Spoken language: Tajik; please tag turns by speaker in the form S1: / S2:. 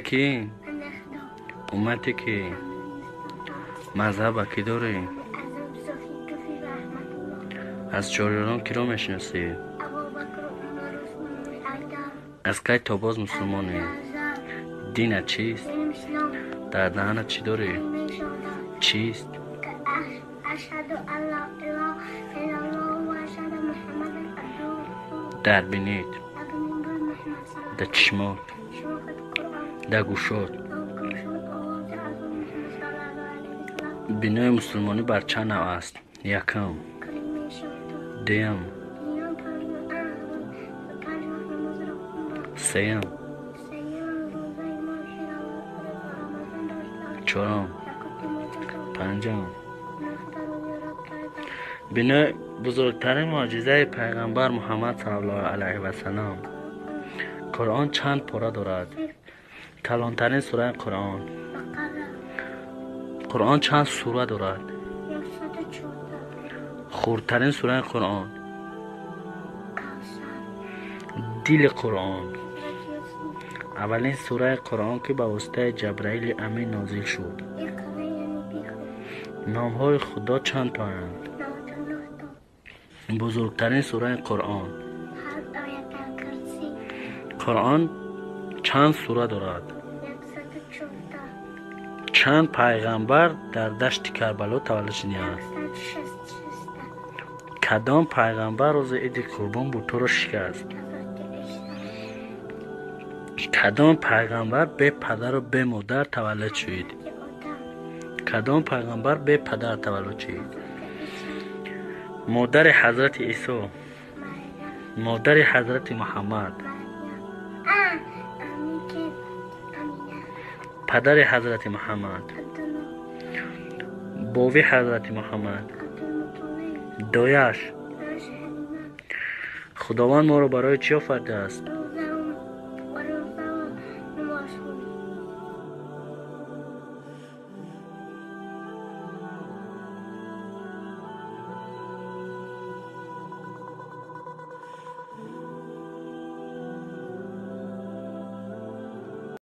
S1: Кӣ? Уммати кӣ? Мазҳаба кӣ дорӣ? Аз чорёрон киро мешиносӣ? Аз кай то боз мусулмонӣ? Динат чист? Дар даҳанат чӣ дорӣ? Чист? Дар бинит, дар чишмот, дар гӯшот. Бинои мусулмонӣ бар чанд навъ аст? Якум, дуюм, сеюм, чорум, панҷум. Бинои бузургтарин мӯъҷизаи пайғамбар Муҳаммад саллаллоҳу алайҳи васаллам. Қуръон чанд пора дорад? Калонтарин сураи Қуръон. Қуръон чанд сура дорад? Хурдтарин сураи Қуръон. Дили Қуръон. Аввалин сураи Қуръон, ки ба воситаи Ҷабраили Амин нозил шуд. Номҳои Худо чанд тоянд? Бузургтарин сураи Қуръон. Қуръон чанд сура дорад? Чанд пайғамбар дар дашти Карбало таваллуд шудаанд? Кадом пайғамбар рӯзи Иди Қурбон бутҳоро шикаст? Кадом пайғамбар бе падару бе модар таваллуд шуд? Кадом пайғамбар бе падар таваллуд шуд? Модари ҳазрати Исо. Модари ҳазрати Муҳаммад. Падари ҳазрати Муҳаммад. Бови ҳазрати Муҳаммад. Дояш. Худованд моро барои чӣ офаридааст?